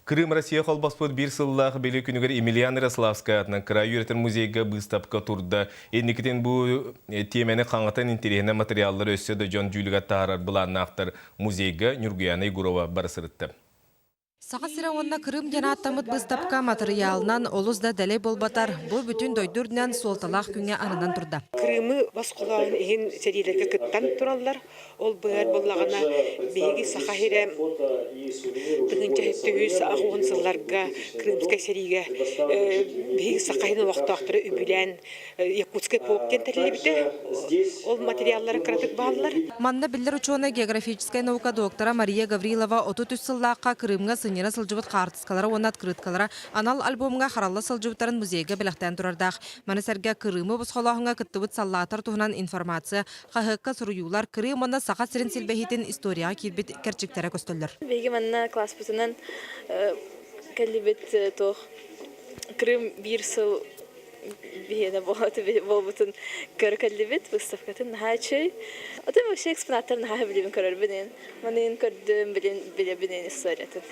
Крым Россия холбоспут биир сыллаах били күнүгэр Емельян Ярославскай аатынан кыраайы үөрэтэр музейга быыстапка турда. Инникитин бу тиэмэни хаҥатан интэриэһинэй материаллары өссө да дьон дьүүлүгэр таһаарар былааннаахтар. Музейга Нюргуяна Егорова бара сырытта. Саха сирэ уонна Крым диэн ааттаммыт быыстапка матырыйаалынан олус да дэлэй буолбатар, бу бүтүн дойду үрдүнэн суолталаах күҥҥэ ананан турда. Крымы босхолоон иһин сэриилэргэ кыттан тураллар. Ол быар буоллаҕына биһиги Саха сирэ 1780 сылларга Крымскай сэриигэ биһиги Саха сирин олохтоохторо үбүлээн Якутский полк диэн тэриллибитэ. Ол материаллара кыратык бааллар. Манна биллэр учуонай географическай наука доктора Мария Гаврилова 33 сыллаахха Крымҥа сынньана сылдьыбыт хаартыскалара уонна открыткалара анал альбомҥа харалла сылдьыбыттарын музейга бэлэхтээн турардаах. Маны сэргэ Крымы босхолооһуҥҥа кыттыбыт саллааттар туһунан информация Хаһыакка суруйуулар Крым уонна Саха сирин силбэһиитин историяҕа киирбит кэрчиктэрэ көстөллөр. Биһиги манна класспытынан кэллибит туох Крым биир сыл биһиэнэ буолбутун көрө кэллибит выставкатын наһаа үчүгэй. Атын вообще экспонаттар наһаа билибин көрөрбүн маныын көрдүм билин билэбин историятын.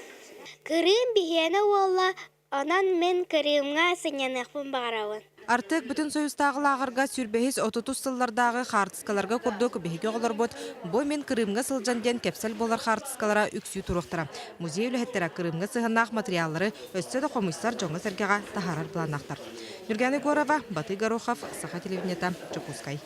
Крым биһиэнэ уолла Онон мин Крымҥа сынньаныахпын баҕарабын. Артек Бүтүн Союзтааҕы лааҕырга сүүрбэһис отутус сыллардааҕы хаартыскаларга курдук биһиги оҕолорбут бу мин Крымҥа сылдьан диэн кэпсэл буолар хаартыскалара үксүү туруохтара. Музей үлэһиттэрэ Крымҥа сыһыаннаах материаллары өссө да хомуйсар дьоҥҥо-сэргэҕэ таһаарар былааннаахтар. Нюргана Егорова, Батый Горохов, Саха телевидениета, Дьокуускай.